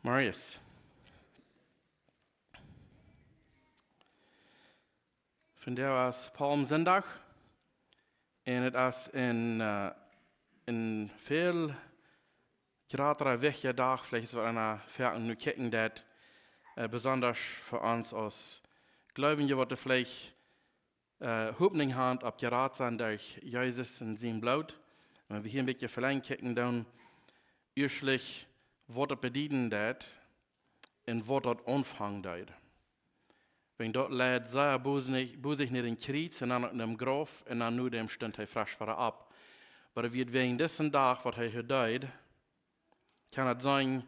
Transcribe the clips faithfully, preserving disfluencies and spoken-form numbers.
Marius. Vondoag es Palmsindach. Un et es een, äh, een väl jratra, wichtja Dach, veleicht es waut eena foaken nu kjikjen deit, äh, besonda fa ons aus Gleubje, waut veleicht, äh, Hopninj han opp jerat sennen derch Jesus un sien Bloot. Un wan wie hia een bät velenjd kjikjen, dan ieeschtlich, waut daut bedieden deit un waut daut aunfangen deed. Wan daut leet sea bosich, bosich no dän Kjriez un dan uk no däm Grauf un dan no däm stunt hee fresch wada opp. Oba wie weeten disen Dach, waut hee hia deed, kaun et sennen,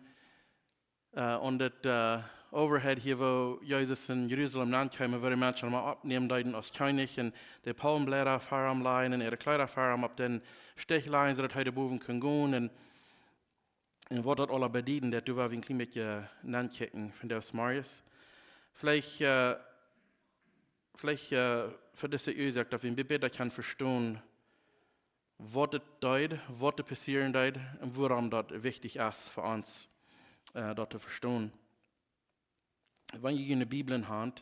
äh, aun daut, äh, overhead hia, woo Jesus en Jerusalem ankjeem, woo de Menschen am oppnämen deeden aus Kjennich un de Palmbläda ver am lajen un äare Kjleeda ver am opp dän Stich lajen, soo daut hee doa bowen kunn gonen un un waut daut aula bedieden deit, doa woa wie een kjlien bät, äh, nankjikjen vondoag zemorjes. Veleicht, äh, veleicht, äh, fa dise Uasoak, daut wie een bät bäta kjennen vestonen, waut et deed, waut doa passieren deed un wuarom daut wichtich es fa ons, äh, daut to vestonen. Wan jie june Bibeln han,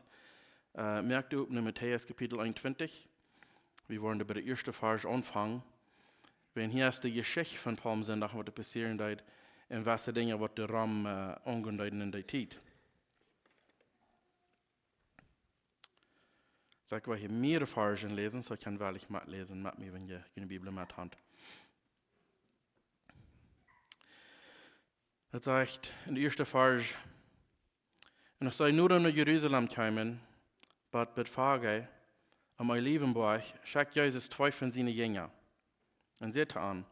äh, moakt opp no Matäus Kapitel eenuntwintich. Wie woaren doa bie dän ieeschten Varsch aunfangen. Wan hia es de Jeschicht von Palmsindach, waut doa passieren deed un waut fa Dinja waut doa rom, äh, aungonen deeden en dee Tiet. Soo ekj woa hia mearere Varschen läsen, soo kjenn jie woll metläsen met mie, wan jie june Bibel met han. Daut sajcht en dän ieeschten Varsch: Un aus see nu no Jerusalem kjeemen, bat Betfage, aum Olijwenboajch, schekjt Jesus twee von siene Jinja un säd to an: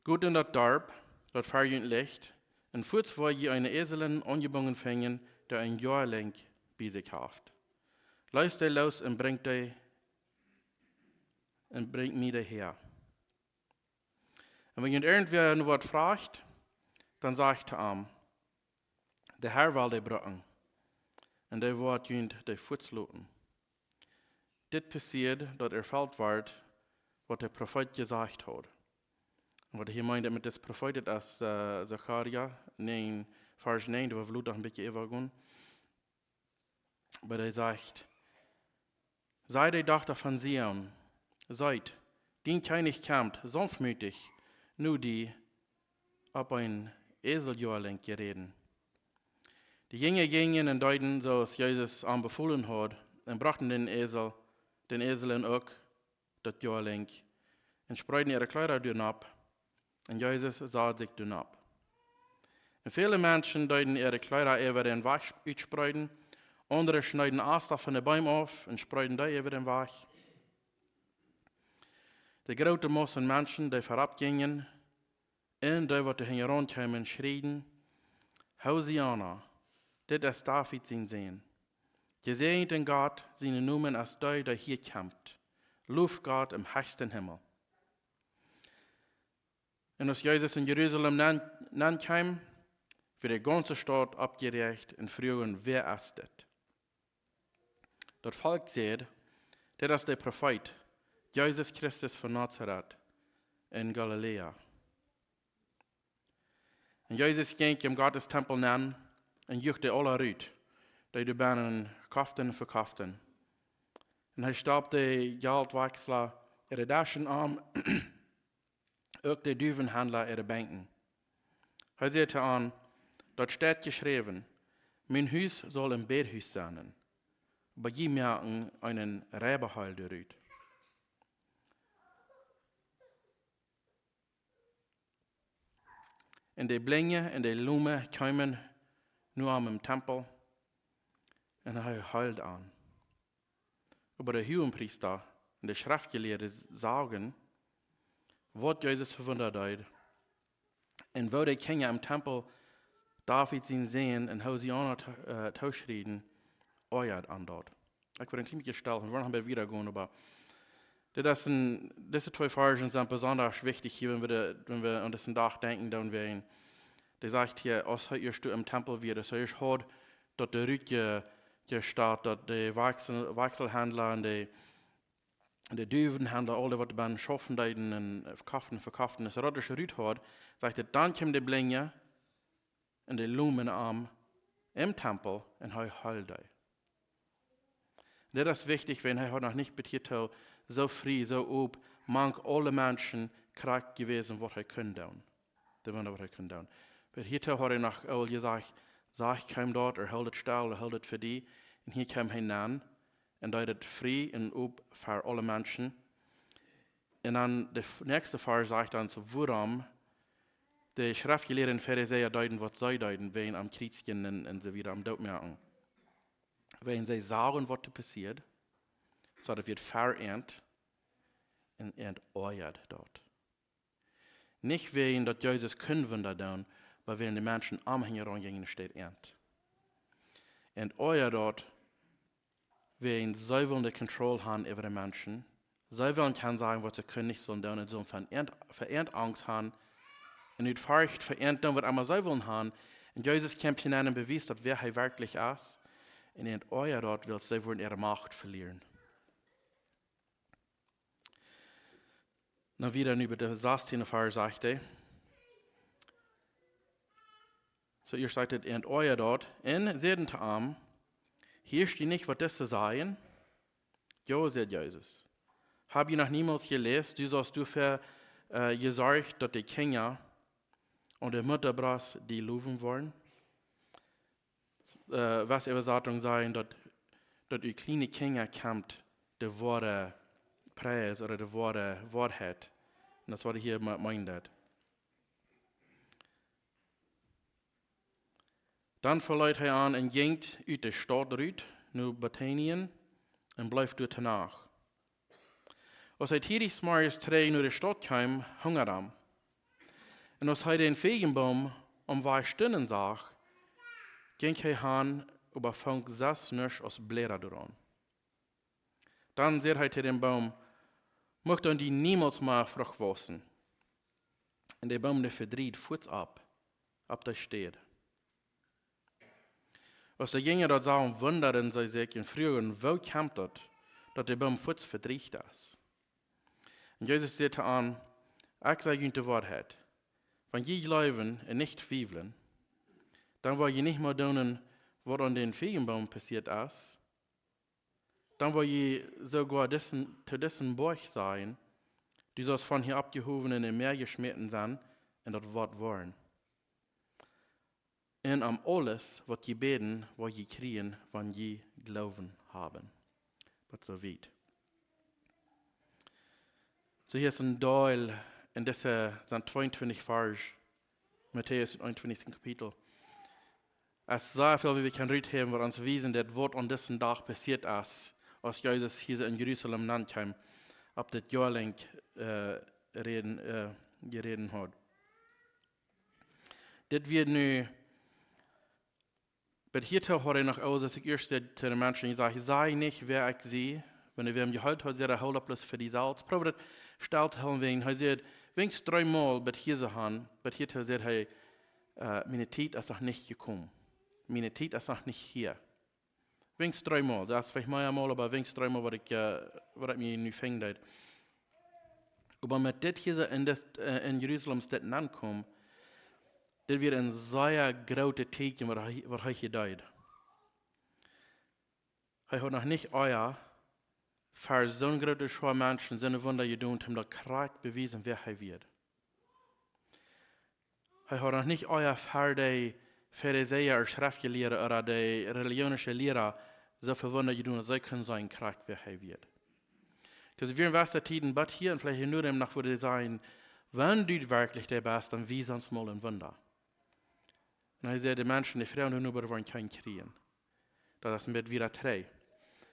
Got en daut Darp, daut ver junt licht, un fuaz woa jie eenen Esel aunjebungen finjen, dee een Joa lenj bie sikj haft. Leest dee loos un brinjt dee, un brinjt mie dee häa. Un wan junt irjentwäa no waut fruacht, dan sajcht to am: De Herr well dee brucken, un dee woat junt dee fuaz loten. Dit passieed, daut erfelt wort, waut de Profeet jesajcht haud. Un waut hee meent met dis Profeet, daut es, äh, Sacharja näajen, Varsch näajen, doa woa wie lota noch een bät äwa gonen. Oba hee sajcht: Saj de Dochta von Zion: Seet, dien Kjennich kjemt, saunftmootich, no die, opp een Esel Joa lenj jerät. De Jinja jinjen un deeden soo aus Jesus an befolen haud, un brochten dän Esel, dän Esel un uk daut Joa lenj, un spreeden äare Kjleeda doaropp, un Jesus sad sikj doaropp. Un väle Menschen deeden äare Kjleeda äwa dän Wajch utspreeden, aundre schneeden Asta von de Beem auf un spreeden dee äwa dän Wajch. De groote Mauss Menschen, dee verropp jinjen, un dee waut doa hinjaraun kjeemen, schrieden: Hosianna, dit es David sien Sän. Jesäajent en Gott sienen Nomen es dee, dee hia kjemt. Loft Gott em hechsten Himmel. Un aus Jesus en Jerusalem nenn, nennkjeem, wort de gaunze Staut oppjeräacht un fruagen: Wäa es dit? Daut Volkj säd: Dit es de Profeet, Jesus Christus von Nazaret en Galiläa. Un Jesus jinkj em Gottes Tempel nenn un juach dee aula rut, dee doa bennen koften un vekoften. Un hee stoppt de Jeltwakjsla äare Deschen om, uk de Duwenhandla äare Benkjen. Hee säd to an: Daut steit jeschräwen: Mien Hus saul een Bädhus sennen, oba jie moaken eenen Reibeheil doarut. Un de Blinje un de Lome kjeemen no am em Tempel, un hee heeld an. Oba de Huagenpriesta un de Schreftjelieede sagen, waut Jesus fa Wunda deed, un woo de Kjinja em Tempel David sien Sän un Hosianna to-, äh, tooschrieden, oajad an daut. Ekj woa een kjlien bät stell, wie woaren noch een bät wieda gonen, oba dit es een, dise twee Varschen sent besonda wichtich hia, wan wie de, wan wie aun disen Dach denkjen, dan wäajen, dee sajcht hia, aus hee ieescht doa em Tempel wia, daut hee ieescht haud, daut de Rut je-, jestalt, daut de Wajchsel-, Wajchselhandla un de, de Duwenhandla, aul dee waut doa bennen schaufen deeden un, äh, koften, vekoften, aus hee daut ieescht rut haud, sajcht hee, dan kjeemen de Blinje, un dee lomen am em Tempel un hee heeld dee. Dit es wichtich, wiels hee haud noch nich bat hia too soo frie, soo op, mank aule Menschen krakjt jewäsen, waut hee kunn doonen. De Wunda, waut hee kunn doonen. Bat hia too haud hee noch aul jesajcht: "Saj kjeem daut, ooda hool daut stell, ooda hool daut fa die." Un hia kjeem hee nenn un deed et frie un op fa aule Menschen. Un dan de f-, näakjste Varsch sajcht dan soo, wuarom de Schreftjelieede un Farisäa deeden, waut see deeden, wäajen am kjrietsjen un, un soo wieda, am dootmoaken. Wäajen see sagen, waut doa passieed, soo daut wia vereent un, un oajad daut. Nich wäajen daut Jesus kunn Wunda doonen, oba wäajen de Menschen am hinjaraun jinjen enne Städ eent. Un oajad daut, wäajen see wullen de Control haben äwa de Menschen. See wullen kjennen sajen, waut see kunnen, nich sullen doonen, un sullen vereent, vereent Angst haben. Un ut Forcht vereent doonen, waut emma see wullen haben. Un Jesus kjemt hia nenn un bewiest daut, wäa hee werkjlich es. Un oajad daut, wiels see wudden äare Macht velieren. Dan wieda nu bie de sastieende Varsch sajcht hee. Soo, ieescht sajcht et: "Un oajad daut, un säden to am: Hieescht die nich, waut dise sajen?" "Jo," säd Jesus. "Hab jie noch niemols jeläst: Du hast doafäa, äh, jesorcht, daut de Kjinja aun de Muttabrost die lowen woaren?" Äh, waut Äwasatunk sajen, daut, daut ut kjliene Kjinja kjemt de woare Pries ooda de woare Woarheit. Un daut es, waut hee hia me-, meent. Dan veleet hee an un jinkj ut de Staut rut no Bethanien un bleef doa de Nacht. Aus hee tiedich zemorjes trigj no de Staut kjeem, hungad am. Un aus hee dän Fiejenboom aum Wajch stonen sach, jinkj hee han, oba funk sest nuscht aus Bläda doaraun. Dan säd hee to dän Boom: "Mucht aun die niemols mea Frucht wausen." Un de Boom, dee vedrieejd fuaz opp, opp de Städ. Aus de Jinja daut sagen, wundaden see sikj un fruagen: "Woo kjemt daut, daut de Boom fuaz vedrieecht es?" Un Jesus säd to an: "Ekj saj junt de Woarheit: Wan jie jleewen un nich twiewlen, dan woa jie nich mea doonen, waut aun dän Fiejenboom passieet es. Dan woa jie soogoa disen, to disen Boajch sajen: Du saust von hia oppjehowen en daut Mäa jeschmäten sennen, un daut woat woaren. Un om aules, waut jie bäden, woa jie kjrieen, wan jie Gloowen haben." Bat soo wiet. Soo, hia es een Deel, un dise sent tweeuntwintich Varsch, Matäus, eenuntwintichste Kapitel. Et es sea väl, waut wie kjennen ruthäwen, waut ons wiesen deit, waut aun disen Dach passieet es, aus Jesus hia en Jerusalem nenn kjeem, opp daut Joa lenj, äh, räden, äh, jeräden haud. Dit wia nu, bat hia too haud hee noch aules, aus ekj ieescht säd to de Menschen, ekj saj: "Saj nich, wäa ekj sie." Wan hee wäm jeheelt haud, säd hee: "Hool daut bloos fa die selfst." Proow daut stell to hoolen, wiels hee säd, weens dreemol bat hia soo han, bat hia too säd hee: "Äh, miene Tiet es noch nich jekomen. Miene Tiet es noch nich hia." Weens dreemol, daut es veleicht mea mol, oba weens dreemol, waut ekj, äh, waut ekj mie nu finjen deed. Oba met dit hia soo en dit, äh, en Jerusalem dit nenkomen, dit wia een sea grootet Teakjen, waut hee, waut hee hia deed. Hee haud noch nich ea ver soon groote Schoa Menschen soone Wunda jedonen, om daut krakjt bewiesen, wäa hee wia. Hee haud noch nich ea ver de Farisäa ooda Schreftjelieede ooda de religionsische Liera soo väl Wunda jedonen, daut see kunnen sajen krakjt, wäa hee wia. Because wie wieren weste Tieden, bat hia un veleicht hia nu noch, wudden see sajen: "Wan du werkjlich dee best, dan wies ons mol een Wunda." Un hee säd, de Menschen, dee froagen doano, oba dee woaren kjeen kjrieen. Daut es een bät wieda trigj.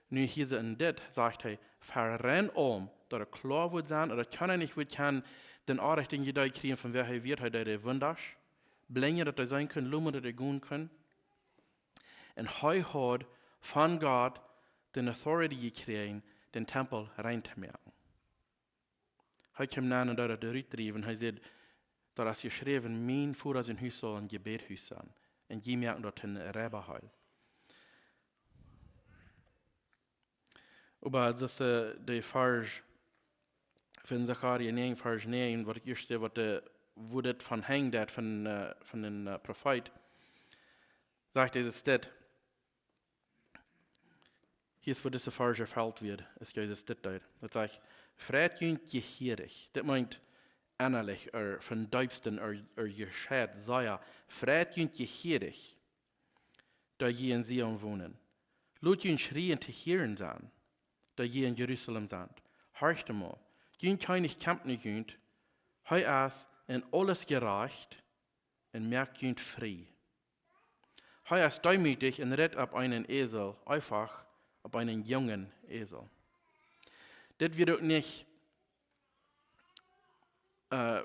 Nu hia soo en dit, sajcht hee, ver ent aum, daut et kloa woat sennen, daut kjeena nich woat kjennen dän Onrajchten jedonen kjrieen von wäa hee wia. Hee deed de Wundasch, Blinje, daut dee seenen kunnen, Lome, daut dee gonen kunnen. Un hee haud von Gott de authority jekjräajen, dän Tempel rein to moaken. Hee kjeem nenn un deed daut rutdriewen. Hee säd, daut es jeschräwen: "Mien Voda sien Hus saul een Jebädhus sennen. Un jie moaken daut een Reibaheul." Oba daut es, äh, de Varsch von Sacharja näajen, Varsch näajen, waut ekj ieescht säd, waut de, woo dit von hanjt, daut von, äh, von dän, äh, Profeet. Sajcht Jesus dit. Hia es, wua dise Varsch erfelt woat, es Jesus dit deed. Daut sajcht: "Freit junt jehieich." Dit meent ennalich, ooda von deepsten, ooda, ooda jescheit, sea. "Freit junt jehieich, dee jie en Zion wonen. Lot jun Schrieen to hieren sennen, dee jie en Jerusalem sent. Horcht emol, jun Kjennich kjemt no junt, hee es en aules jerajcht un moakt junt frie. Hee es deemootich un ritt opp eenen Esel, eefach opp eenen jungen Esel." Dit wia uk nich, äh,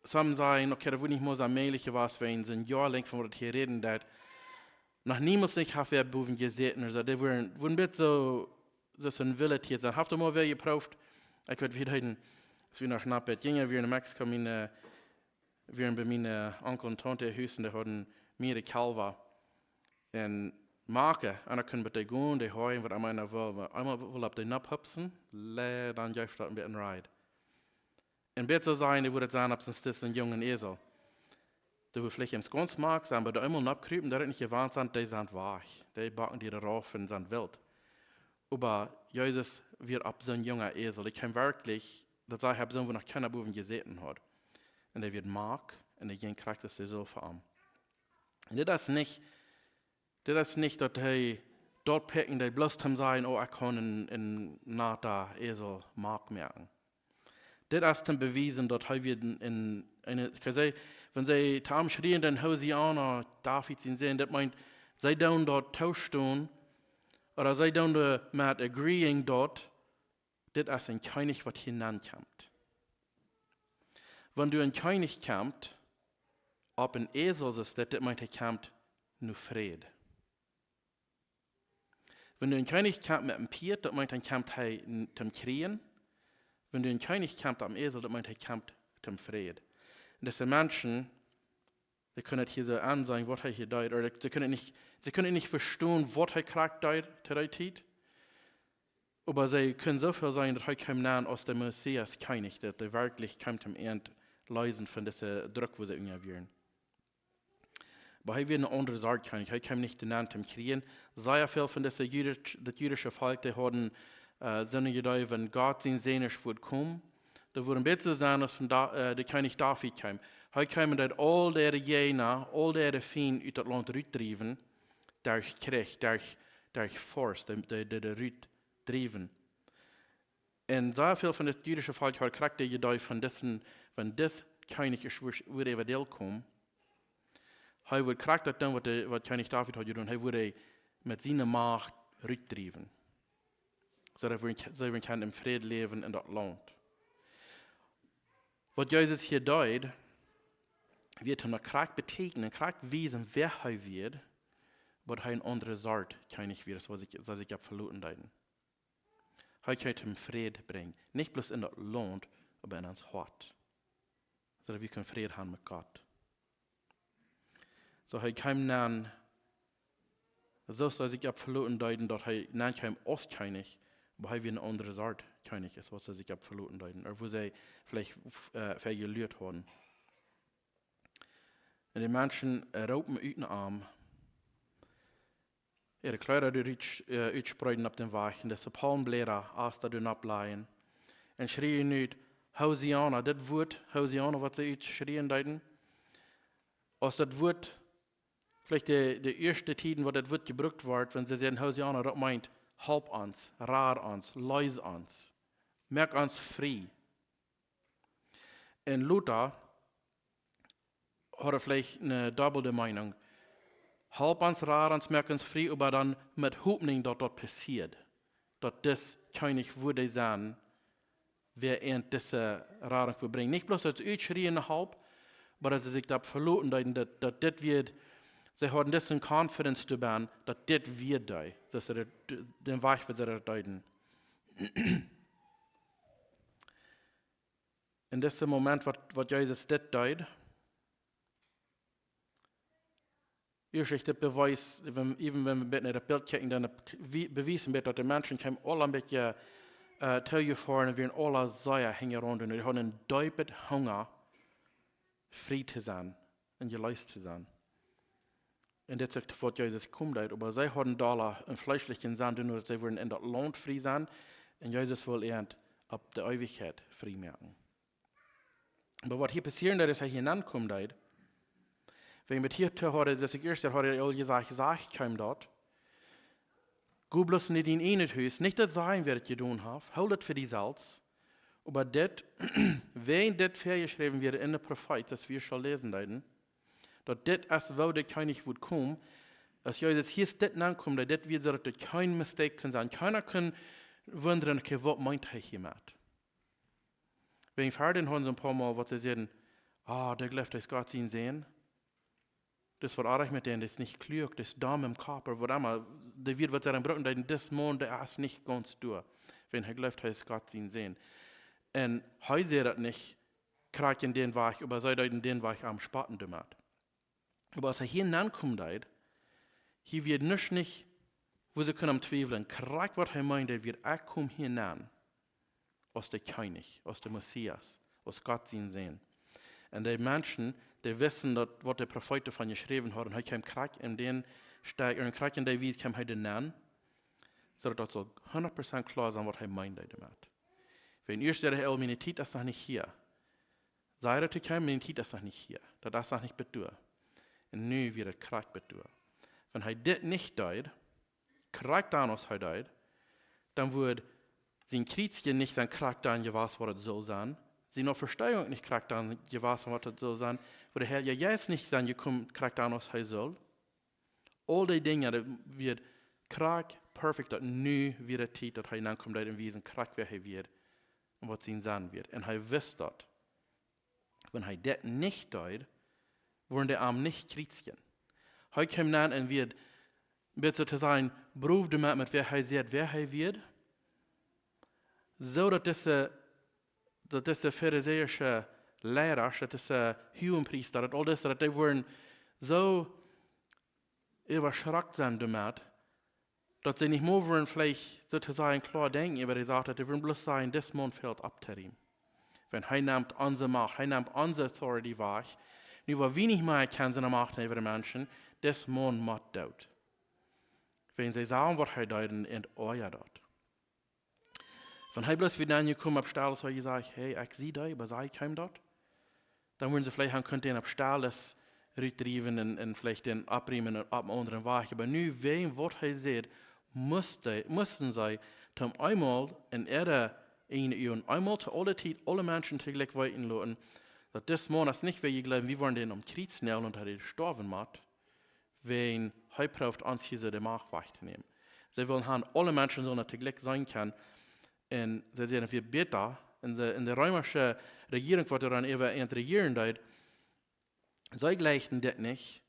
some sajen, okay, daut wudd nich mol soo mäajlich jewast sennen, soo een Joa lenjd von waut hee räden deed. Noch niemols nich haft wäa bowen jesäten, aulsoo, dee wudden, wudden bät soo, soo een willet Tiet sennen. Haft eemol wäa jeprooft, ekj weet, wie deeden, aus wie noch knapp bät jinja, wie en Mexiko, miene, wie wieren bie miene Onkel un Taunte Hus un dee hauden mea Kjalwa. Un moaken, un dan kunn bät dee gonen, dee Hei, waut emma eena wull. Oba eemol wull opp dee nopp hupsen, le, dan jeef daut een bät een Ride. Un bät soo sajen, dee wudd daut sennen opp sien Stis een jungen Esel. Dee wudd veleicht eent gaunz moak sennen, oba dee eemol nopp krupen, dee daut nich jewant sent, dee sent wajch. Dee backen die doa rauf un sent wilt. Oba Jesus wia opp sien jungen Esel. Ekj kaun werkjlich, daut sajcht, ekj hab soo noch kjeena bowen jesäten haud. Un dee wia moak, un dee jinkj krakjt soo fa am. Un dit es nich, dit es nich daut hee daut pikjen deed, bloos toom sajen, oh, ekj kaun een, een nata Esel moak moaken. Dit es toom bewiesen daut hee wia een, een, een, ekj saj, wan see to am schrieen, dan Hosianna, David sien Sän, dit meent, see doonen daut toostonen, ooda see doonen doamet agreeing daut dit es een Kjennich waut hia nenn kjemt. Wan doa een Kjennich kjemt, opp een Esel es dit, dit meent, hee kjemt no Fräd. Wan doa een Kjennich kjemt met een Pieet, daut meent, dan kjemt hee n-, toom kjrieen. Wan doa een Kjennich kjemt opp een Esel, daut meent, hee kjemt toom Fräd. Un dise Menschen, dee kunnen daut hia soo aunseenen, waut hee hia deed, ooda dee, dee kunnen nich, dee kunnen nich vestonen, waut hee krakjt deed to dee Tiet. Oba see kunnen soo väl seenen, daut hee kjeem nenn aus de Messias Kjennich, daut hee werkjlich kjeem toom Enj leesen von dise Druck, wua see unja wieren. Oba hee wia een aundra Sort Kjennich. Hee kjeem nich nenn toom kjrieen. Sea väl von dise jüdisch-, daut jüdische Volkj, dee hauden, äh, soone Iedee, wan Gott sien Sän wudd komen, daut wudd een bät soo sennen aus wan Da-, äh, de Kjennich David kjeem. Hee kjeem un deed aul de Jäajna, aul de Fiend ut daut Launt rutdriewen, derch Kjrich, derch, derch Force, dee, dee, dee, dee rutdriewen. Un sea väl von daut jüdische Volkj haud krakjt de Iedee von disen, wan dis Kjennich es, wudd, wudd äwa däl komen. Hee wudd krakjt daut doonen, waut de, waut Kjennich David haud jedonen. Hee wudd dee met siene Macht rutdriewen. Soo daut wie, soo wie kjennen em Fräd läwen en daut Launt. Waut Jesus hia deed, wia toom noch krakjt betäkjnen, krakjt wiesen, wäa hee wia, waut hee een aundra Sort Kjennich wia, soo aus ekj, soo aus ekj opp veloten deed. Hee kjeem toom Fräd brinjen. Nich bloos en daut Launt, oba en ons Hoat. Soo daut wie kunnen Fräd haben met Gott. Soo hee kjeem nenn, soo aus see sikj opp veloten deeden, daut hee nenn kjeem aus Kjennich, oba hee wia een aundra Sort Kjennich, aus waut see sikj opp veloten deeden. Ooda wua see veleicht, äh, väl jelieet hauden. Un de Menschen, äh, roopen ut no am. Äare Kjleeda doa ut, äh, utspreeden opp dän Wajch, un dise Paulmbläda, Asta, doa nopp lajen. Un schrieen ut: "Hosianna", dit Wuat, Hosianna, waut see utschrieen deeden. Aus daut Wuat, veleicht de, de ieeschte Tieden, waut daut Wuat jebrukt wort, wan see säden: "Hosianna", daut meent: "Halp ons, rad ons, lees ons, moak ons frie." Un lota haud hee veleicht eene dobbelde Meenunk. Halp ons, rad ons, moak ons frie, oba dan met Hopninj, daut daut passieet. Daut dis Kjennich wudd sennen, wäa an dise Radunk wudd brinjen. Nich bloos daut see utschrieen halp, oba daut see sikj doaropp veloten deeden, daut, daut dit wia, see hauden dise confidence doabennen, daut dit wia dee, daut see daut, dän Wajch, waut see daut deeden. En dise Moment, waut, waut Jesus dit deed, ieescht dit bewiest, wan, even wan wie een bät no daut Bilt kjikjen, dan wie-, bewiest een bät, daut de Menschen kjeemen aula een bät, äh, toojefoaren un wieren aula sea hinjaraun. Un dee hauden een deepen Hunga, frie to sennen un jeleest to sennen. Un dit es uk waut Jesus komen deed, oba see hauden doa een fleeschlichen Senn, doano daut see wudden en daut Launt frie sennen. Un Jesus wull an opp de Eewichkjeit frie moaken. Oba waut hia passieren deed, es, hee hia nenkomen deed. Wäajen met hia to haud, daut ekj ieescht haud aul jesajcht, sajcht, kjeem daut: Go bloos en dien ieejnet Hus, nich daut sajen, wäa daut jedonen haft, hool daut fa die selfst. Oba dit, wäajen dit väajeschräwen wia en de Profeet, daut wie aul läsen deeden, daut dit es, woo de Kjennich wudd komen, aus Jesus hia es dit nenkomen, daut dit wia, daut et kjeen Mistake kunn sennen. Kjeena kunn wundren, okay, waut meent hee hia met? Wäajen ver dän hauden see een poa Mol waut see säden: Ah, dee jleeft, hee es Gott sien Sän. Daut es waut oajch met dän, dee es nich kluak, dee es domm em Kopp, ooda waut emma. Dee wia waut see bruckten, dee, dis Maun, dee es nich gaunz doa. Wäajen hee jleeft, hee es Gott sien Sän. Un hee säd daut nich krakjt en dän Wajch, oba see deeden dän Wajch am spotten doamet. Oba aus hee hia nenkomen deed, hia wia nuscht nich, wua see kunnen aun twiewlen. Krakjt waut hee meend, daut wia: Ekj kom hia nen aus de Kjennich, aus de Messias, aus Gott sien Sän. Un de Menschen, dee wisten daut, waut de Profeet doavon jeschräwen haud, un hee kjeem krakjt en dän Stekj, un krakjt en dee Wies kjeem hee doa nen, soo daut daut sull hundat Prozent kloa sennen, waut hee meend doamet. Wäajen ieescht säd hee aul: Miene Tiet es noch nich hia. Säd hee to kjeem: Miene Tiet es noch nich hia. Daut es noch nich bat doa. Un nu wia et krakjt bat doa. Wan hee dit nich deed, krakjt dan aus hee deed, dan wudd sien Kjriezkje nich sennen krakjt dan jewast, waut et sull sennen. Siene Auferstehung nich krakjt dan jewast, waut et sull sennen. Wudd de Heilje Jeist nich sennen jekomen krakjt dan, aus hee sull. Aul dee Dinja, daut wia krakjt perfekt, daut nu wia de Tiet, daut hee nenkomen deed un wiesen krakjt, wäa hee wia un waut sien Senn wia. Un hee wist daut, wan hee dit nich deed, wudden dee am nich kjriezjen. Hee kjeem nen un wia, bat soo to sajen, brow doamet, met wäa hee säd, wäa hee wia. Soo daut dise, daut dise farisäische Liera, daut dise Huagenpriesta, daut aul dise, daut dee wudden soo äwaschrockt sennen doamet, daut see nich mol wudden veleicht soo to sajen kloa denkjen äwa de Sach, daut dee wudden bloos sajen: Dis Maun fält opp to riemen. Wan hee nemt onse Macht, hee nemt onse authority wajch. Nu, wua wie nich mea kjennen siene Macht äwa de Menschen, dis Maun mott doot. Wan see sagen, waut hee deed, un, un oaja daut. Wan hee bloos wia nenjekomen opp Stalles, haud jesajcht: Hey, ekj sie dee, oba see kjeem doa, dan wudden see veleicht han kunt dän opp Stalles rutdriewen un, un veleicht dän oppriemen un opp eenen aundren Wajch. Oba nu, wäajen waut hee säd, must hee, musten see toom eemol en äare eejne Uagen, eemol to aule Tiet, aule Menschen toojlikj weeten loten, daut dis Maun es nich, wäa jie jleewen, wie wudden dän aum Kjriez näajlen un hee storwen mott, wan hee prooft ons hia soo de Macht wajchtonämen. See wullen han, aule Menschen sullen daut toojlikj seenen kjennen. Un see säden, wie bäta. Un de, un de reemische Rejierunk, waut doa dan äwa an rejieren deed, see jlikjten dit nich.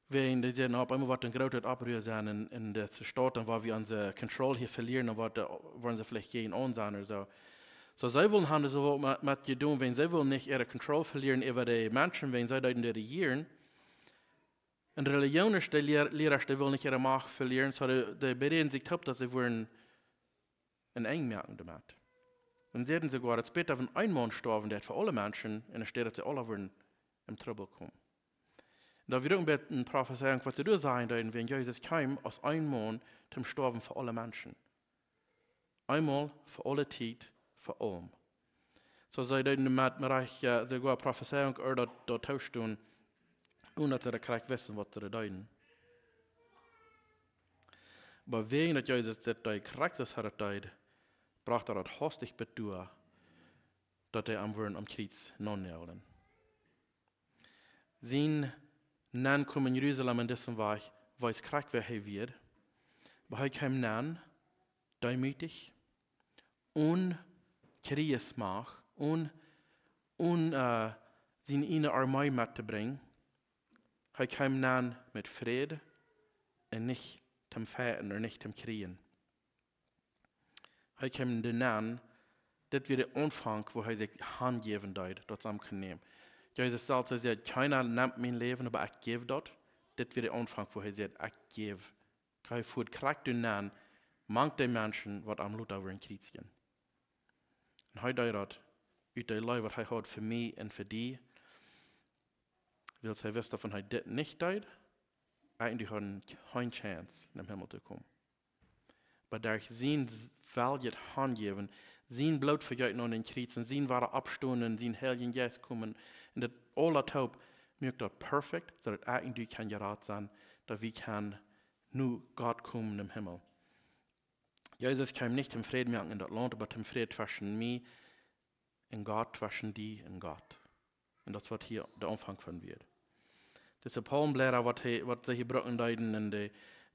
Wäajen dee säden, opp eemol woat een grootet Opprua sennen en, en dise Staut, dan woa wie onse Kontroll hia velieren, dan woat de, woaren see veleicht jäajen ons sennen ooda soo. Soo, see wullen han, soo waut met, met jedonen, wäajen see wullen nich äare Kontroll velieren äwa de Menschen, wäajen see deeden dee rejieren. Un religionisch, de Lier-, Liera, dee wullen nich äare Macht velieren, soo dee, dee beräden sikj toop, daut see wudden een Enj moaken doamet. Un säden soogoa, daut es bäta, wan een Maun stoawen deit fa aule Menschen, enne Städ daut see aula wudden en Trubbel komen. Un daut wia uk een bät eene Profezeiunk, waut see doa sajen deeden, wan Jesus kjeem aus een Maun toom stoawen fa aule Menschen. Eemol fa aule Tiet, fa aulem. Soo see deeden met, met rajcht, jo, soogoa Profezeiunk äwa daut, daut Toostonn, onen daut see daut krakjt wisten, waut see deeden. Oba wäajen daut Jesus dit deed, krakjt aus hee daut deed, brocht hee daut haustich bat doa, daut dee am wudden aum Kjriez nennäajlen. Sien Nenkomen en Jerusalem en disen Wajch wees krakjt, wäa hee wia. Oba hee kjeem nen, deemootich, onen Kjrieesmacht, onen, onen, äh, siene ieejne Armee mettobrinjen. Hee kjeem nen met Fräd un nich toom fajchten ooda nich toom kjrieen. Hee kjeem doa nen, dit wia de Aunfank, wua hee sikj hanjäwen deed, daut see am kunnen nämen. Jesus selfst, hee säd: Kjeena nemt mien Läwen, oba ekj jäw daut. Dit wia de Aunfank, wua hee säd: Ekj jäw. Hee fua krakjt doa nen, mank de Menschen, waut am lota wudden kjriezjen. Un hee deed daut ut de Leew, waut hee haud fa mie un fa die. Wiels hee wist, daut wan hee dit nich deed, Ekj un du hauden kjeen Chance, nom Himmel to komen. Oba derch sien s-, weljet Hanjäwen, sien Bloot vejeeten aun dän Kjriez un sien Wadaoppstonen, sien Heiljen Jeist komen, un daut aula toop, muak daut perfekt, soo daut ekj un du kjennen jerat sennen, daut wie kjennen no Gott komen em Himmel. Jesus kjeem nich toom Fräd moaken en daut Launt, oba toom Fräd tweschen mie un Gott, tweschen die un Gott. Un daut es waut hia de Aunfank von wia. Dise Paulmbläda, waut hee, waut see hia brucken deeden un de,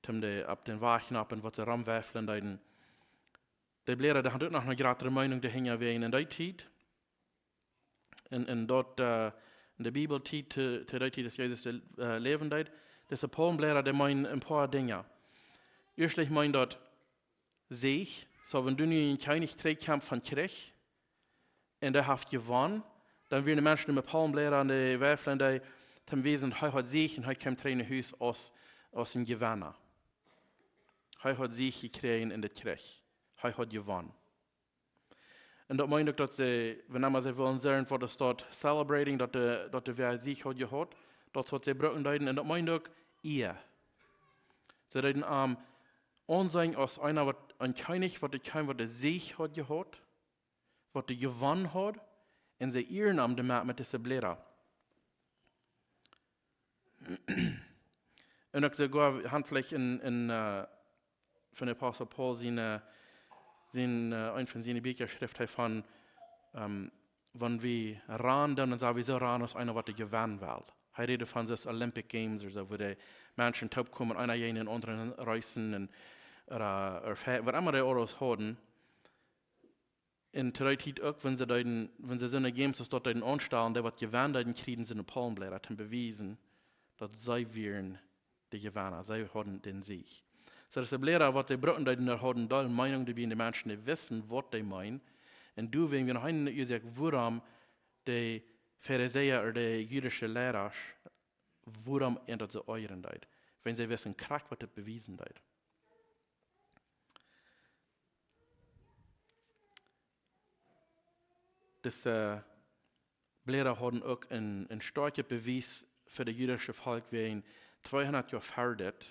toom de, opp dän Wajch knappen, waut see romweiflen deeden. De Bläda, dee hauden uk noch eene jratre Meenunk doahinja wäajen en dee Tiet. En, en daut, äh, en de Bibeltiet, to, to dee Tiet, aus Jesus, äh, läwen deed. Dise Paulmbläda, dee meenen een poa Dinja. Ieeschtlich meent daut Sieg, soo wan du nu een Kjennich trigjkjemst von Kjrich, un dee haft jewonnen, dan wieren de Menschen met Paulmbläda aun de Weifel un dee toom wiesen, hee haud Sieg un hee kjeem trigj no Hus aus, aus een Jewenna. Hee haud Sieg jekjräajen en dän Kjrich. Hee haud jewonnen. Un daut meent uk daut see, wan emma see wullen sajen, waut es daut celebrating, daut de, daut de wäa Sieg haud jehaut, daut es waut see brucken deeden. Un daut meent uk Ea. See deeden am aunseenen aus eena waut, een Kjennich, waut dee kjeem, waut dee Sieg haud jehaut, waut dee jewonnen haud, un see ieren am doamet met dise Bläda. Un uk soogoa, wie haben veleicht en, en, äh, von de Apostel Paul sien, äh, sien, äh, eent von siene Bieekja schrift hee von, ähm, wan wie rannen, dan sell wie soo rannen aus eena waut jewennen well. Hee räd von soo Olympic Games ooda soo, wua de Menschen toopkomen, eena jäajen dän aundren racen un, ooda, ooda fe-, waut emma dee Autos hauden. Un to dee Tiet uk, wan see deeden, wan see soone Games aus daut deeden aunstalen, dee waut jewennen deeden, kjrieejen see een Paulmbläda, toom bewiesen, daut see wieren de Jewenna, see hauden dän Sieg. Soo daut de Bläda, waut dee brucken deeden, dee hauden doll Meenunk doabie, de Menschen, dee wisten, waut dee meenen. Un doawäajen wia noch eene Uasoak, wuarom de Farisäa ooda de jüdische Leida, wuarom an daut see oajren deed. Wan see wisten krakjt, waut daut bewiesen deed. Dise, äh, Bläda hauden uk een, een stoakjet Bewies fa de jüdische Volkj wäajen tweehundat Joa ver dit,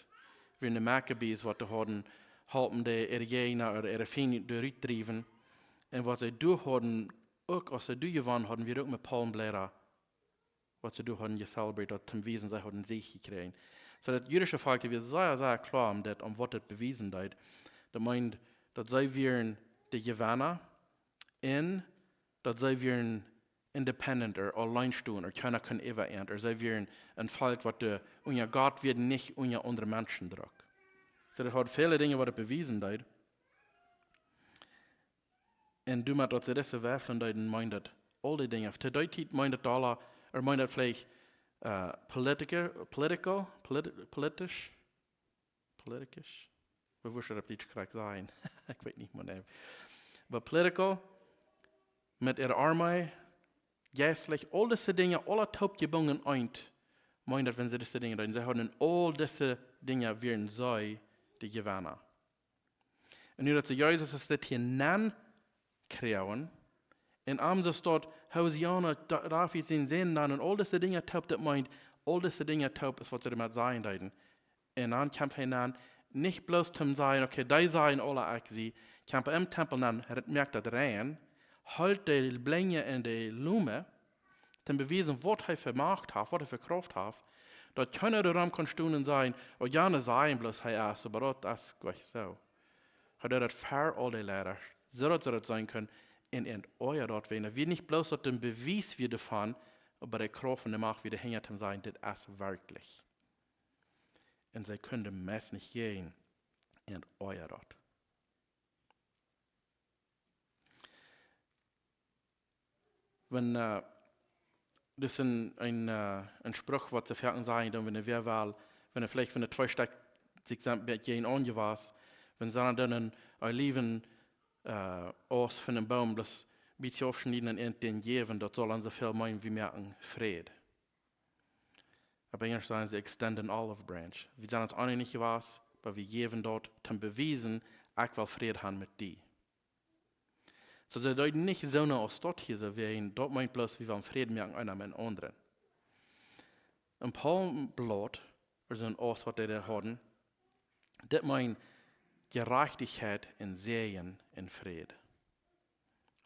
wieren de Maccabees, waut dee hauden halpen de äare Jäajna ooda äare Fiend doa rut driewen. Un waut see doa hauden, uk aus see doa jewonnen hauden, wia uk met Paulmbläda, waut see doa hauden jecelebrate, daut toom wiesen, see hauden Sieg jekjräajen. Soo daut jüdische Volkj, dee wia sea, sea kloa om dit, om waut daut bewiesen deed. Daut meent, daut see wieren de Jewenna un daut see wieren independent ooda auleen stonen, ooda kjeena kunn äwa an, ooda see wieren een Volkj, waut dee unja Gott wia, nich unja aundre Menschen Druck. Soo daut haud väle Dinja, waut daut bewiesen deed. Un doamet daut see dise Weiflen deeden, meent daut aul dee Dinja. To dee Tiet meent daut aula, ooda meent daut veleicht, äh, politica-, political, politi-, politisch, politisch? Woo wudd ekj daut opp Dietsch krakjt sajen? Ekj weet nich mea, nä. Oba political, met äare Armee, jeistlich, aul dise Dinja, aula toopjebungen eent, meent daut, wan see dise Dinja deeden. See hauden en aul dise Dinja wieren see de Jewenna. Un nu daut see Jesus aus dit hia nenn kjrieejen, un am soo daut Hosianna, Da-, David sien Sän nenn, un aul dise Dinja toop, daut meent, aul dise Dinja toop es waut see doamet sajen deeden. Un dan kjemt hee nenn, nich bloos toom sajen, okay, dee sajen aula, ekj sie, kjemt hee em Tempel nenn, hee moakt daut rein, heelt de Blinje un de Lome, toom bewiesen, waut hee fa Macht haft, waut hee fa Krauft haft, daut kjeena doaromm kaun stonen un sajen, oh jo, dee sajen bloos, hee es, oba daut es goanich soo. Hee deed daut ver aul de Leida, soo daut see daut seenen kunnen, un, un oajat daut wäajen. Daut wia nich bloos daut een Bewies wia doavon, oba de Krauft un de Macht wia doahinja toom sajen, dit es werkjlich. Un see kunnen meist nich jäajen, un oajat daut. Wan, äh, daut es een, een, äh, een Spruch, waut see foaken sajen, dan wan wäa well, wan veleicht, wan twee Stekj sikj sent bät jäajen aunjewast, wan see dan een, een Oliwen, äh, Aust von een Boom, bloos een bät aufschnieden un an dän jäwen, daut saul dan soo väl meenen, wie moaken Fräd. Opp Enjlisch sajen see extend an olive branch. Wie sent ons eenich jewast, oba wie jäwen daut toom bewiesen, ekj well Fräd han met die. Soo see deeden nich soo aus daut hia soo wia, daut meent bloos, wie wellen Fräd moaken, eena met dän aundren. Een Paulmblaut, ooda soon Aus, waut dee doa hauden. Dit meent Jerajchtichkjeit un Säajen un Fräd.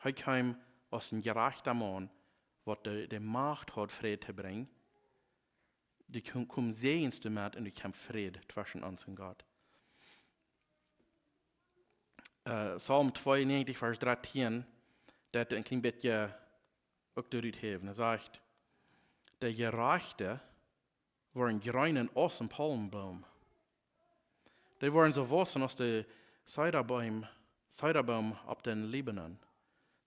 Hee kjeem aus een jerajchta Maun, waut de, de Macht haud, Fräd to brinjen. Doa kjeem, kjeem Säajen doamet un doa kjeem Fräd tweschen ons un Gott. Äh, Psalm tweeunnegentig, Varsch drettieen, daut een kjlien bät uk doa rut häwen. Hee sajcht: "De Jerajchte woaren jreenen aus een Palmboom. Dee woaren soo wausen aus de Zedarbäm, Zedarbäm opp dän Libanon."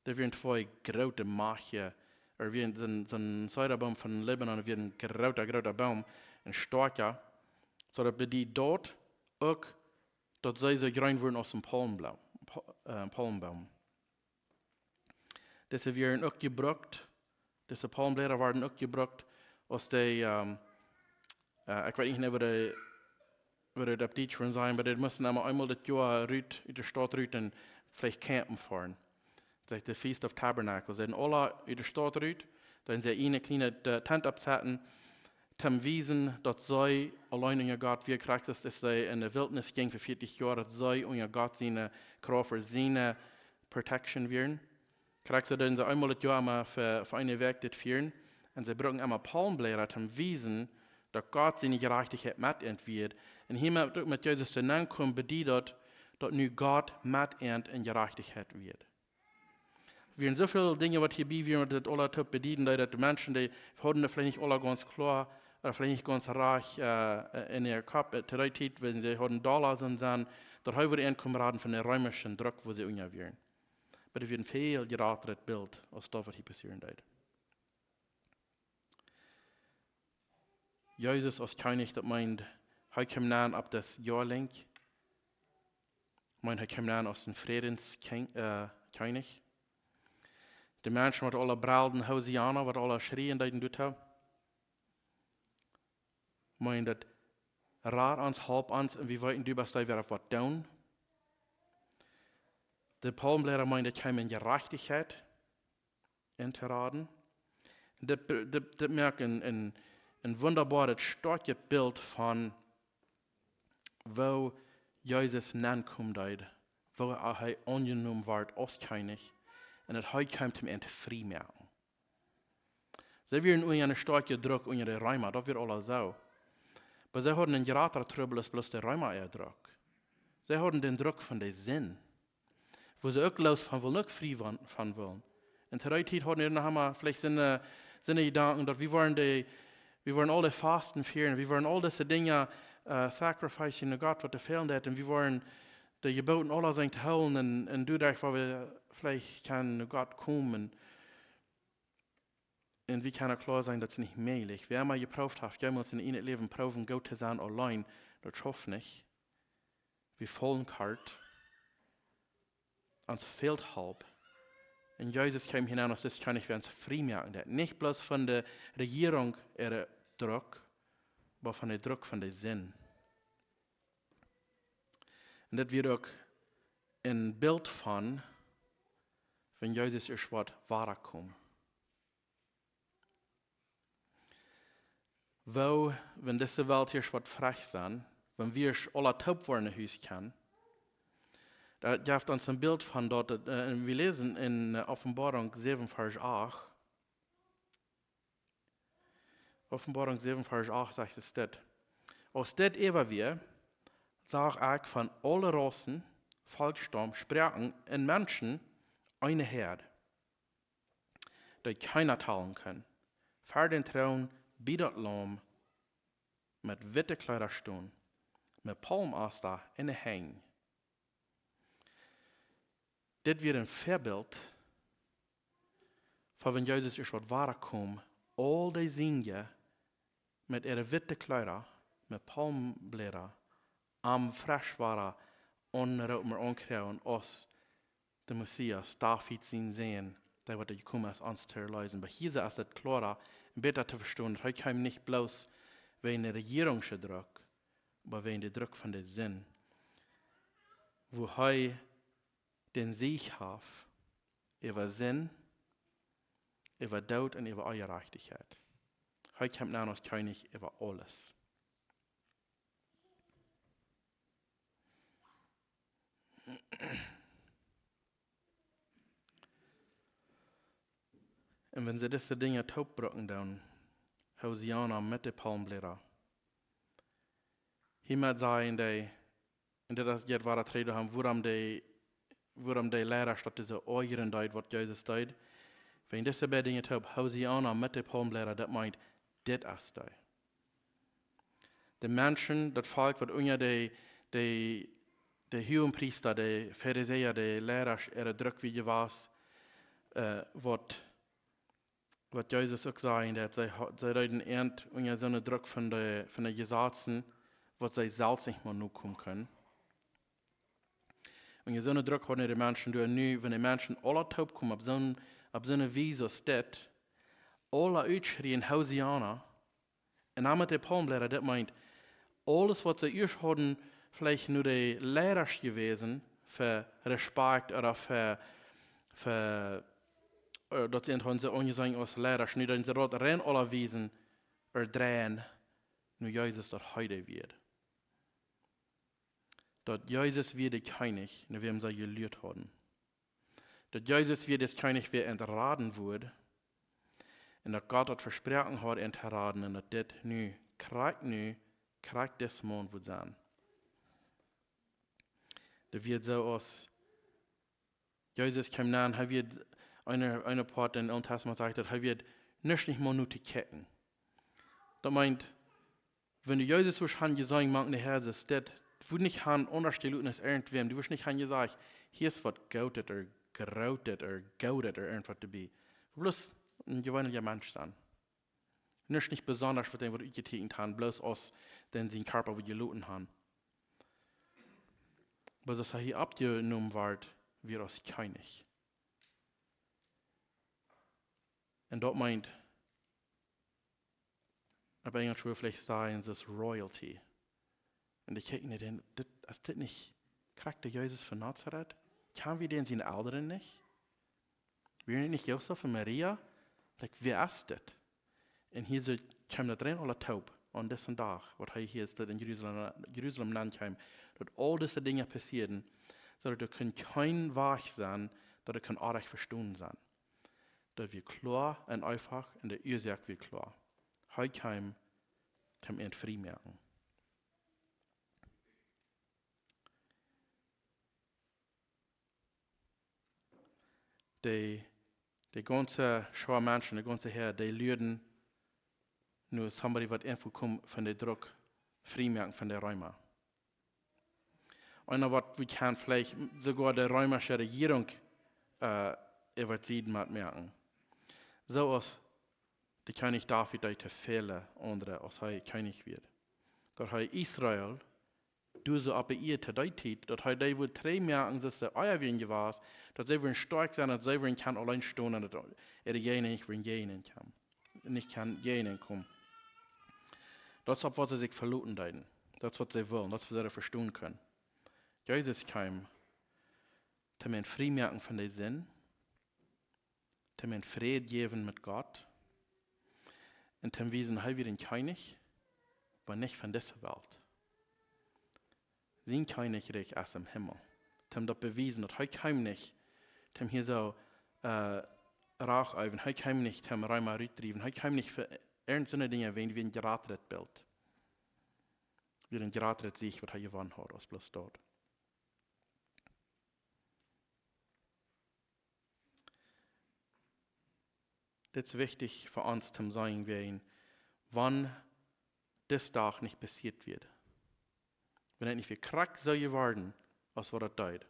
Doa wieren twee groote Mache, doa wieren soon, soon Zedarbäm von Libanon, wia een groota, groota Boom, een stoakja, soo daut bediet daut uk, daut see soo jreen wieren aus een Palmbloom, Pa-, äh, Palmboom. Dise wieren uk jebrukt, dise Palmbläda wieren uk jebrukt, aus dee, ähm, äh, ekj weet nich, woo dee, woo dee opp Dietsch woat sennen, oba dee musten emma eemol daut Joa rut, ut de Staut rut un veleicht campen foaren. Daut es de Feast of Tabernacles. See hauden aula ut de Staut rut, dan see eene kjliene, äh, Tent oppsetten, toom wiesen, daut see auleen unja Gott wieren, krakjt soo aus see enne Wiltnis jinjen fa vieetich Joa, daut see unja Gott siene Krauft, siene Protection wieren. Krakjt soo deeden see eemol daut Joa emma fa, fa eene Wäakj dit fieren. Un see brukten emma Palmbläda toom wiesen, daut Gott siene Jerajchtichkjeit met an wia. Un hia met, met Jesus to nenkomen, bediet daut, daut nu Gott met an en Jerajchtichkjeit wia. Wieren soo väl Dinja, waut hia bie wieren, waut daut aula toop bedieden deed, daut de Menschen, dee hauden daut veleicht nich aula gaunz kloa, ooda veleicht nich gaunz rajcht, äh, en äa Kopp, äh, to dee Tiet, wan see hauden Dolla sien, daut hee wudd aunkomen raden von dän reemischen Druck, wua see unja wieren. Oba daut wia een väl jratret Bilt aus daut, waut hia passieren deed. Jesus aus Kjennich, daut meent, hee kjeem nenn opp daut Joalinkj. Meent, hee kjeem nenn aus een Frädens-, Kjen-, äh, Kjennich. De Menschen, waut aula brelden, Hosianna, waut aula schrieen deeden, doa too. Meent daut: "Rad ons, help ons, un wie weeten, du best dee, waut waut doonen." De Palmbläda meent, daut kjeem en Jerajchtichkjeit en to raden. Dit, dit, dit moakt een, een, een wundaboaret, stoakjet Bilt von woo Jesus nenkomen deed, woo hee aunjenomen wort aus Kjennich, un daut hee kjeem toom an frie moaken. See wieren unja een stoakjen Druck unja de Reema, daut wia aula soo. Oba see hauden een jratren Trubbel aus bloos de Reema äa Druck. See hauden dän Druck von de Sind, wua see uk loos von wullen, uk frie von, von wullen. Un to dee Tiet hauden see noch emma veleicht soone, soone Jedanken, daut wie woaren de, wie woaren aul de Fasten fieren, wie woaren aul dise Dinja, äh, sacrificen no Gott, waut to fälen deed, un wie woaren de Jeboten aula sennen to hoolen, un, un doaderch woa wie veleicht kjennen no Gott komen. Un wie kjennen kloa sennen, daut es nich mäajlich. Wäa emma jeprooft haft, jemols en sien Läwen proowen, goot to sennen auleen, daut schauft nich. Wie faulen kort. Ons fält Help. Un Jesus kjeem hia nenn aus dis Kjennich, waut ons frie moaken deed. Nich bloos von de Rejierunk äa Druck, oba von dän Druck von de Sind. Un dit wia uk een Bilt von, wan Jesus ieescht woat wadakomen. Woo, wan dise Welt hia woat frach sennen, wan wie aula toop woaren no Hus kjennen, daut jeft ons een Bilt von daut, äh, un wie läsen en, äh, Openboarunk säwen, Varsch acht. Openboarunk säwen, Varsch acht sajcht et dit: "Aus dit äwa wia, sach ekj von aule Raussen, Volkjstam, Sproaken un Menschen eene Häad, dee kjeena talen kunn, ver dän Troon bie daut Laum met witte Kjleeda stonen, met Palmasta en de Henj." Dit wia een Väabilt von wan Jesus ieescht woat wadakomen, aul dee Sinja met äare witte Kjleeda, met Palmbläda, am fresch wada aunroopen, aunkjrieen aus de Messias, David sien Sän, dee waut jekomen es, ons to erleesen. Oba hia es daut kloara un bäta to vestonen, daut hee kjeem nich bloos wäajen de Rejierunk äa Druck, oba wäajen dän Druck von de Sind, wua hee dän Sieg haft äwa Sind, äwa Doot un äwa Onjerajchtichkjeit. Hee kjemt nenn aus Kjennich äwa aules. Un wan see dise Dinja toopbrucken doonen, Hosianna met de Palmbläda, hia met sajen dee, un dit es, dit wia daut Reden, wuarom dee, wuarom dee Liera staut dise Oajren deed, waut Jesus deed. Wan dise beid Dinja toop, Hosianna met de Palmbläda, daut meent, dit es dee. De Menschen, daut Volkj, waut unja de, de, de Huagenpriesta, de Farisäa, de Liera, äare Druck wia jewast, äh, waut, waut Jesus uk säd, daut see, ha- see deeden ent unja soon Druck von de, von de Jesazen, waut see selfst nich mea nokomen kunnen. Un je soon Druck hauden de Menschen doa nu, wan de Menschen aula toopkomen opp soon, opp soon Wies aus dit, aula utschrieen, Hosianna, un dan met de Palmbläda, daut meent, aules waut see ieescht hauden, veleicht no de Liera jewäsen, fa Respekt ooda fa, fa, äh, daut see ent hauden see aunjeseenen aus Liera, nu deeden see daut rein aula wiesen, ea dreien, no Jesus daut hee dee wia. Daut Jesus wia de Kjennich, no wäm see jeluat hauden. Daut Jesus wia de Kjennich, wäa ent raden wudd. Un daut Gott daut vesproaken haud, ent to raden. Un daut dit nu, krakjt nu, krakjt dis Maun wudd sennen. Daut wia soo aus Jesus kjeem nenn, hee wia, een, een Poat em Oolen Tastament sajcht daut, hee wia nuscht nich mea no to kjikjen. Daut meent, wan du Jesus wurscht han jeseenen mank de Herde, daut wudd nich han aundasch jeloten aus irjentwäm. Du wurscht nich han jesajcht, hia es waut Goodet ooda Grootet ooda Goodet ooda irjentwaut doabie. Bloos een jeweenlicha Mensch sennen. Nuscht nich besondasch, waut dee waut utjeteekjent han, bloos aus dee sien Kjarpa wudd jeloten han. Oba aus hee hia oppjenomen wort, wia aus Kjennich. Un daut meent, opp Enjelsch wudd veleicht sajen, daut es royalty. Un dee kjikjen no dän, dit, es dit nich krakjt de Jesus von Nazaret? Kjanen wie dän siene Elren nich? Wieren nich Josef un Maria? Like, wäa es dit? Un hia soo kjeem daut rein aula toop aun disen Dach, waut hee hia es, daut en Jerusalem, Jerusalem nenkjeem, daut aul dise Dinja passieeden, soo daut doa kunn kjeen Wajch sennen, daut et kunn oajch vestonen sennen. Daut wia kloa un eefach un de Uasoak wia kloa. Hee kjeem, om ent frie moaken. De, de gaunze Schoa Menschen, de gaunze Häad, dee luaden no somebody waut ent wudd komen von de Druck, frie moaken von de Reema. Eena waut wie kjennen veleicht soogoa de reemische Rejierunk, äh, äwa de Sied moaken. Soo aus de Kjennich David deed to väle aundre, aus hee Kjennich wia. Daut hee Israel, doa soo opp de Ieed to dee Tiet, daut hee dee wudd trigj moaken, soo aus see ea wieren jewast, daut see wudden stoakj sennen, daut see wudden kjennen auleen stonen un daut äare Jäajna nich wudden jäajen an komen. Nich kjennen jäajen an komen. Daut es opp waut see sikj veloten deeden. Daut es waut see wullen, daut es waut see vestonen kunnen. Jesus kjeem, om ent frie moaken von de Sind, om ent Fräd jäwen met Gott, un om to wiesen, hee wia een Kjennich, oba nich von dise Welt. Sien Kjennichrikj es em Himmel. Om daut bewiesen, daut hee kjeem nich, om hia soo, äh, Rach äwen, hee kjeem nich om Reema rutdriewen, hee kjeem nich fa irjent soone Dinja, wäajen, wäajen jratret Bilt. Wäajen jratret Sieg, waut hee jewonnen haud, aus bloos daut. Dit es wichtich fa ons to seenen, wäajen wan dis Dach nich passieet wia, wan et nich wia krakjt soo jeworden, aus waut et deed,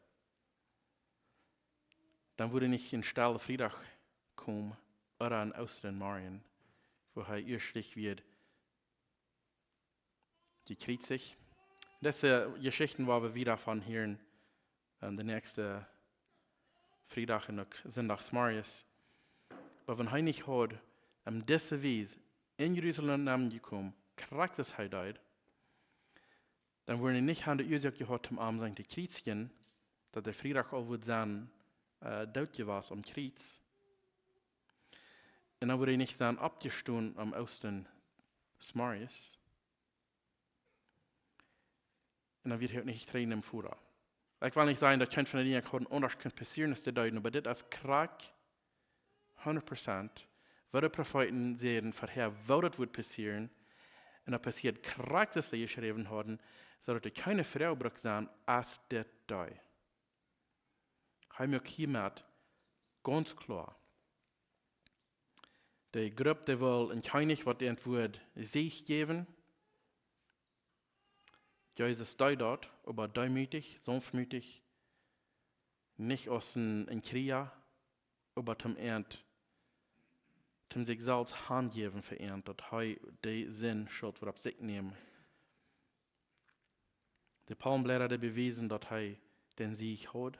dan wudd nich een Stelle Friedach komen, ooda een Oostren Morjen, wua hee ieescht wia jekjriezicht. Dise Jeschichten woa wie wieda von hieren, äh, de näakjste Friedach un uk Sindach zemorjes. Oba wan hee nich haud, om dise Wies en Jerusalem aunjekomen, krakjt aus hee deed, dan wudd hee nich han de Uasoak jehaut, om am sennen to kjriezijen, daut de Friedach aul wudd sennen, äh, doot jewast aum Kjriez. Un dan wudd hee nich sennen oppjestonen aum Oostren zemorjes. Un dan wia hee uk nich trigj em Voda. Ekj well nich sajen daut kjeene von de Dinja kunnen aundasch kunnen passieren aus dee deeden, oba dit es krakjt hundat Prozent waut de Profeeten säden verhäa, woo daut wudd passieren. Un daut passieed krakjt aus see jeschräwen hauden, soo daut doa kjeene Froag brukt sennen aus dit deed. Hee muak hia met gaunz kloa: De Grupp, dee wull een Kjennich, waut an wudd Sieg jäwen. Jesus deed daut, oba deemootich, saunftmootich, nich aus een, een Kjrieja, oba toom an, toom sikj selfst hanjäwen fa an, daut hee de Sind schult wudd opp sikj nämen. De Palmbläda, dee bewiesen, daut hee dän Sieg haud.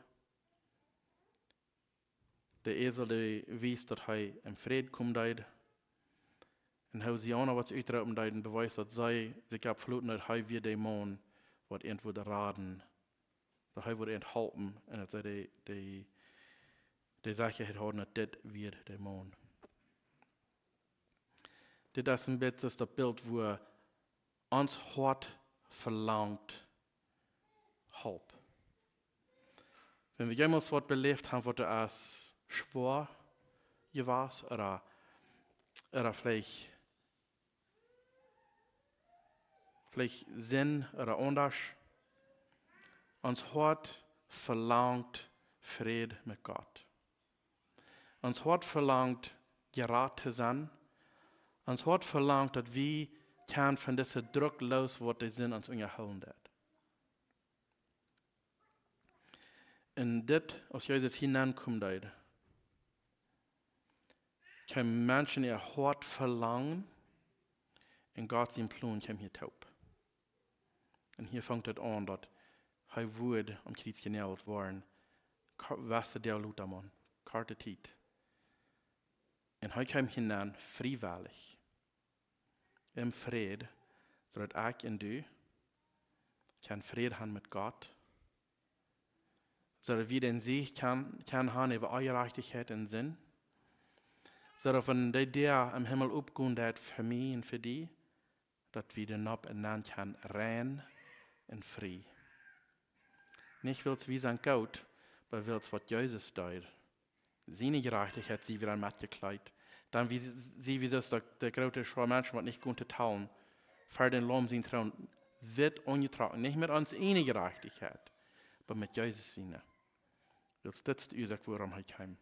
De Esel, dee wiest, daut hee em Fräd komen deed. Un Hosianna, waut see utroopen deeden, bewiest, daut see sikj opp veloten deeden, hee wia de Maun, waut an wudd raden. Daut hee wudd an halpen un daut see de, de, de Sechaheit hauden, daut dit wia de Maun. Dit es een bät daut Bilt, wua ons Hoat velangt Help. Wan wie jemols waut beläft haben, waut doa es schwoa jewast, ooda, ooda veleicht, veleicht Sind ooda aundasch, ons Hoat velangt Fräd met Gott. Ons Hoat velangt jerat to sennen. Ons Hoat velangt, daut wie kjennen von disen Druck loos woaren, dee Sind ons unjahoolen deit. Un dit, aus Jesus hia nenkomen deed, kjeem Menschen äa Hoat velangen un Gott sien Plon kjeem hia toop. Un hia fangt et aun, daut hee wudd aum Kjriez jenäajelt woaren, ko-, weste Deel lota, mau korte Tiet. Un hee kjeem hia nenn friewellich, em Fräd, soo daut ekj un du kjennen Fräd haben met Gott, soo daut wie dän Sieg kjennen, kjennen haben äwa Onjerajchtichkjeit un Sind, soo daut wan de Däa em Himmel oppgonen deit fa mie un fa die, daut wie doa nopp un nenn kjennen, rein un frie. Nich wiels wie sent goot, oba wiels waut Jesus deed. Siene Jerajchtichkjeit sie wie dan metjekjleet. Dan wie, sie wie soo aus de, de groote Schoa Menschen, waut nich gonen to talen, ver dän Laum sien Troon, witt aunjetrocken. Nich met onse ieejne Jerajchtichkjeit, oba met Jesus siene. Wiels dit es de Uasoak, wuarom hee kjeem.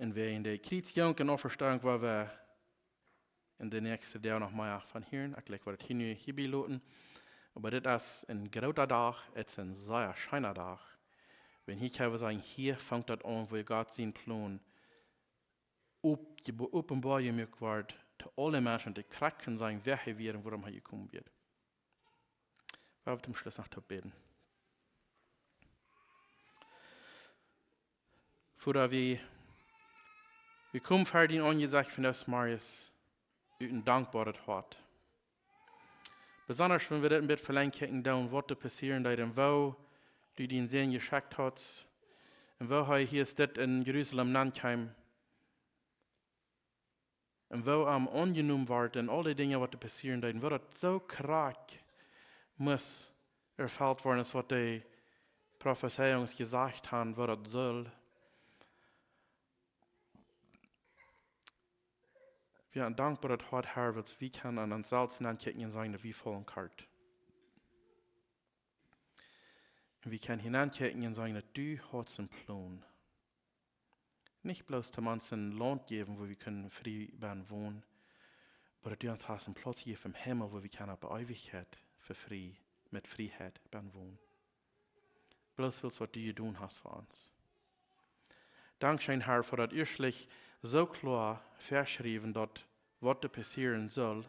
Un wäajen de Kjriezjunk un Auferstehung, woa wie en de näakjste Deel noch mea von hieren. Ekj jlikj, woa daut hia nu hia bie loten. Oba dit es een groota Dach, et es een sea scheena Dach. Wan hia kjenn wie sajen, hia fangt daut aun, wua Gott sien Plon op-, jebo-, openboa jemoakt woat to aule Menschen, dee krakjt kjennen seenen, wäa hee wia un wuarom hee jekomen wia. Wie haben toom Schluss noch to bäden. Voda, wie, wie komen ver dien Aunjesecht vondoag zemorjes ut een dankboaret Hoat. Besonda wan wie dit een bät velenjd kjikjen doonen, waut doa passieren deed un woo du dienen Sän jeschekjt hast un woo hee hia es dit en Jerusalem nenkjeem. Un woo am aunjenomen wort un aul de Dinja, waut doa passieren deeden, woo daut soo krakjt must erfelt woaren, aus waut de Profezeiungen jesajcht haben, woo daut sull. Wie haben dankboa daut Hoat, Herr, wiels wie kjennen aun ons selfst nenkjikjen un sajen, daut wie faulen kort. Un wie kjennen hia nenkjikjen un sajen, daut du hast een Plon. Nich bloos toom ons een Launt jäwen, wua wie kjennen frie benn wonen, oba daut du ons hast een Plauz jejäft em Himmel, wua wie kjennen opp Eewichkjeit fa frie, met Frieheit benn wonen. Bloos wiels waut du jedonen hast fa ons. Dankscheen, Herr, fa daut ieeschtlich soo kloa väaschriewen, daut waut doa passieren sull.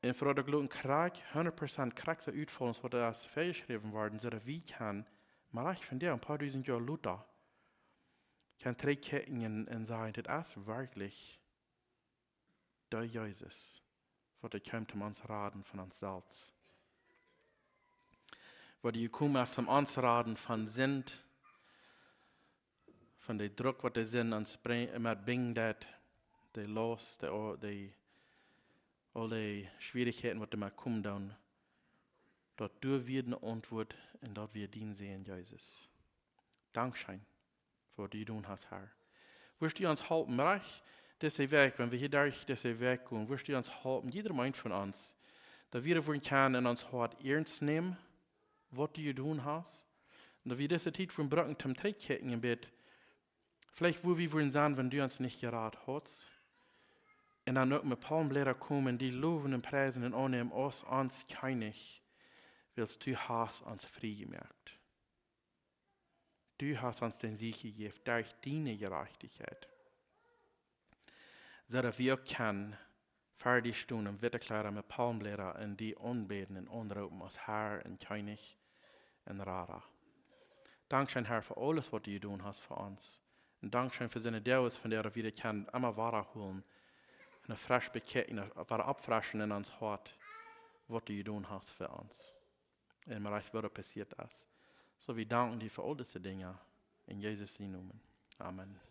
Un fa daut uk loten krakjt, hundat Prozent krakjt soo utfaulen, aus waut doa es väajeschräwen worden, soo daut wie kjennen, mau rajcht vondoag, een poa dusent Joa lota, kjennen trigjkjikjen un, un sajen, dit es werkjlich de Jesus, waut doa kjeem toom ons raden von ons selfst. Waut doa jekomen es toom ons raden von Sind, von de Druck, waut de Sind ons bring-, met brinjen deit, de Laust, de, de, aul de Schwierichkjeiten, waut doamet komen doonen. Daut doa wia eene Auntwuat un daut wia dien Sän, Jesus. Dankscheen fa waut du jedonen hast, Herr. Wurscht du ons halpen, rajcht dise Wäakj, wan wie hia derch dise Wäakj gonen, wurscht du ons halpen, jieda eent von ons, daut wie daut wudden kjennen en ons Hoat iernst nämen, waut du jedonen hast. Un daut wie dise Tiet wudden brucken toom trigjkjikjen een bät, veleicht wua wie wudden sennen, wan du ons nich jerat haudst. Un dan uk met Palmbläda komen, die lowen un priesen un aunnämen aus ons Kjennich, wiels du hast ons frie jemoakt. Du hast ons dän Sieg jejäft derch diene Jerajchtichkjeit. Soo daut wie uk kjennen ver die stonen en witte Kjleeda met Palmbläda un die aunbäden un aunroopen aus Herr un Kjennich un Rada. Dankscheen, Herr, fa aules waut du jedonen hast fa ons. Un dankscheen fa soone Doag, von dee wie daut kjennen emma wada hoolen un fresch bekjikjen, wada oppfreschen en ons Hoat, waut du jedonen hast fa ons. Un rajcht waut passieet es. Soo, wie danken die fa aul dise Dinja. En Jesus sien Nomen. Amen.